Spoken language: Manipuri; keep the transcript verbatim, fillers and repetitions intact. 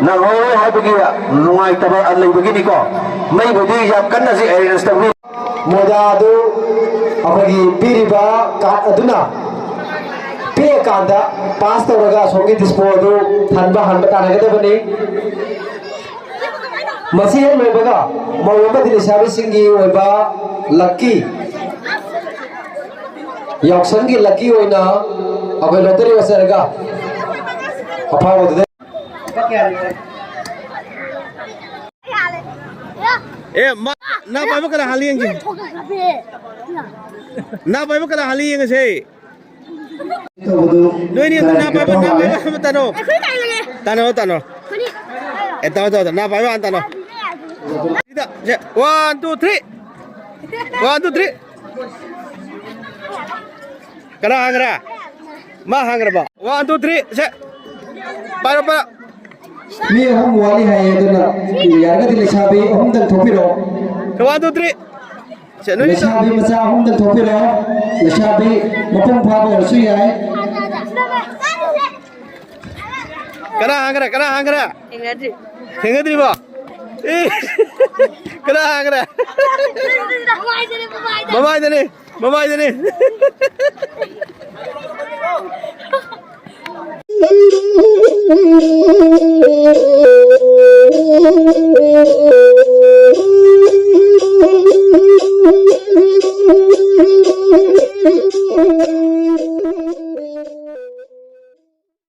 ꯅꯪꯍꯧꯔꯣꯏ ꯍꯥꯏꯕꯒꯤ ꯅꯨꯡꯉꯥꯏꯇꯕ ꯂꯩꯕꯒꯤꯅꯤꯀꯣ꯫ ꯃꯩꯕꯨꯗꯤ ꯌꯥꯝ ꯀꯟꯅꯁꯤ ꯑꯦꯔꯦꯟꯖ ꯇꯧꯕꯤ꯫ ꯃꯣꯏꯗꯥ ꯑꯗꯨ ꯑꯩꯈꯣꯏꯒꯤ ꯄꯤꯔꯤꯕ ꯀꯥꯔꯗ ꯑꯗꯨꯅ ꯄꯤꯔꯀꯥꯟꯗ ꯄꯥꯁ ꯇꯧꯔꯒ ꯑꯁꯣꯝꯒꯤ ꯗꯤꯁꯄꯣ ꯑꯗꯨ ꯊꯟꯕ ꯍꯥꯟꯕ ꯇꯥꯟꯅꯒꯗꯕꯅꯤ꯫ ꯃꯁꯤ ꯍꯦꯛ ꯂꯣꯏꯕꯒ ꯃꯧ ꯑꯃꯗꯤ ꯂꯩꯁꯥꯕꯤꯁꯤꯡꯒꯤ ꯑꯣꯏꯕ ꯂꯛꯀꯤ, ꯌꯥꯎꯁꯪꯒꯤ ꯂꯛꯀꯤ ꯑꯣꯏꯅ ꯑꯩꯈꯣꯏ ꯂꯣꯇꯔꯤ ꯑꯣꯟꯖꯔꯒ ꯑꯐꯥꯎꯕꯗꯨꯗ ꯑꯦ, ꯃꯥ, ꯅꯥ ꯄꯥꯏꯕ ꯀꯅꯥ ꯍꯥꯜꯂꯤ ꯌꯦꯡꯁꯦ? ꯅꯥ ꯄꯥꯏꯕ ꯀꯅꯥ ꯍꯥꯜꯂꯤ ꯌꯦꯡꯉꯁꯦ? ꯇꯧꯕꯗꯨ ꯅꯣꯏꯅꯤ ꯑꯗꯨ ꯅꯥ ꯄꯥꯏꯕ, ꯅꯥ ꯄꯥꯏꯕ ꯑꯃ ꯇꯥꯅꯣ꯫ ꯇꯥꯅꯣ, ꯇꯥꯅꯣ꯫ ꯑꯦ, ꯇꯥꯅꯣ, ꯇꯥꯅꯣ, ꯅꯥ ꯄꯥꯏꯕ ꯍꯥꯟꯅ ꯇꯥꯅꯣ꯫ ꯁꯤꯗ, ꯁꯦ, one, two, three. One, two, three. ꯀꯅꯥ ꯍꯥꯡꯈ꯭ꯔꯦ? ꯃꯥ ꯍꯥꯡꯈ꯭ꯔꯕ? One, two, three, ꯁꯦ꯫ ꯄꯥꯏꯔꯣ, ꯄꯥꯏꯔꯣ꯫ ꯃꯤ ꯑꯍꯨꯝ ꯋꯥꯠꯂꯤ ꯍꯥꯏꯌꯦ, ꯑꯗꯨꯅ ꯌꯥꯔꯒꯗꯤ ꯂꯩꯁꯥꯕꯤ ꯑꯍꯨꯝꯗꯪ ꯊꯣꯛꯄꯤꯔꯛꯑꯣ꯫ One, two, three. ꯁꯦ, ꯅꯣꯏ ꯂꯩꯁꯥꯕꯤ ꯃꯆꯥ ꯑꯍꯨꯝꯗꯪ ꯊꯣꯛꯄꯤꯔꯛꯑꯣ꯫ ꯂꯩꯁꯥꯕꯤ ꯃꯄꯨꯡ ꯐꯥꯕ ꯑꯣꯏꯔꯁꯨ ꯌꯥꯏ꯫ ꯀꯅꯥ ꯍꯥꯡꯈ꯭ꯔꯦ? ꯀꯅꯥ ꯍꯥꯡꯈ꯭ꯔꯦ? ꯊꯦꯡꯅꯗ꯭ꯔꯤ꯫ ꯊꯦꯡꯅꯗ꯭ꯔꯤꯕꯣ? ꯑꯦ, ꯀꯅꯥ ꯍꯥꯡꯈ꯭ꯔꯦ? ꯃꯃꯥꯏꯗꯅꯦ, ꯃꯃꯥꯏꯗꯅꯦ꯫ ꯃꯃꯥꯏꯗꯅꯦ꯫